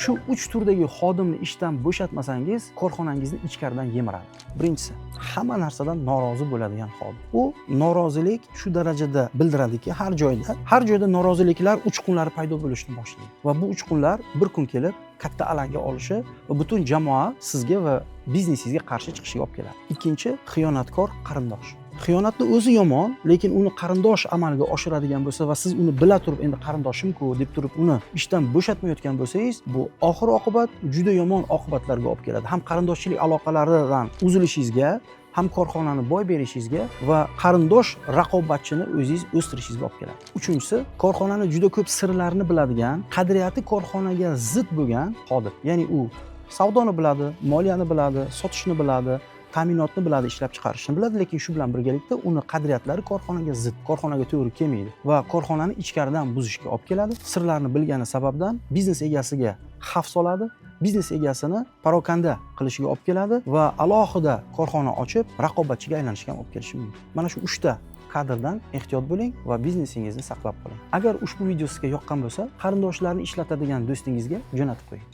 Shu uch turdagi xodimni ishdan bo'shatmasangiz, korxonangizni ichkaridan yemiradi. Birinchisi, hamma narsadan norozi bo'ladigan xodim. U norozilik shu darajada bildiradiki, har joyda noroziliklar uchqunlari paydo bo'lishni boshlaydi va bu uchqunlar bir kun kelib katta alanga olishi va butun jamoa sizga va biznesingizga qarshi chiqishiga olib keladi. Ikkinchi, xiyonatkor qarindosh. Xiyonatni o'zi yomon, lekin uni qarindosh amalga oshiradigan bo'lsa va siz uni bila turib, endi qarindoshim-ku deb turib uni ishdan bo'shatmayotgan bo'lsangiz, bu oxir oqibat juda yomon oqibatlarga olib keladi. Ham qarindoshchilik aloqalaridan uzilishingizga, ham korxonani boy berishingizga va qarindosh raqobatchini o'zingiz o'stirishingizga olib keladi. Uchinchisi, korxonani juda ko'p sirlarini biladigan, qadriyati korxonaga zid bo'lgan xodim. Ya'ni u savdoni biladi, moliyani biladi, sotishni biladi, ta'minotni biladi, ishlab chiqarishni biladi, lekin shu bilan birgalikda uni qadriyatlari korxonaga zid, korxonaga to'g'ri kelmaydi va korxonani ichkaridan buzishga olib keladi. Sirlarni bilgani sababdan biznes egasiga xavf soladi, biznes egasini parokanda qilishiga olib keladi va alohida korxona ochib raqobatchiga aylanishga ham olib kelishi mumkin. Mana shu uchta kadrdan ehtiyot bo'ling va biznesingizni saqlab qoling. Agar ushbu video sizga yoqqan bo'lsa, qarindoshlarni ishlatadigan do'stingizga jo'natib qo'ying.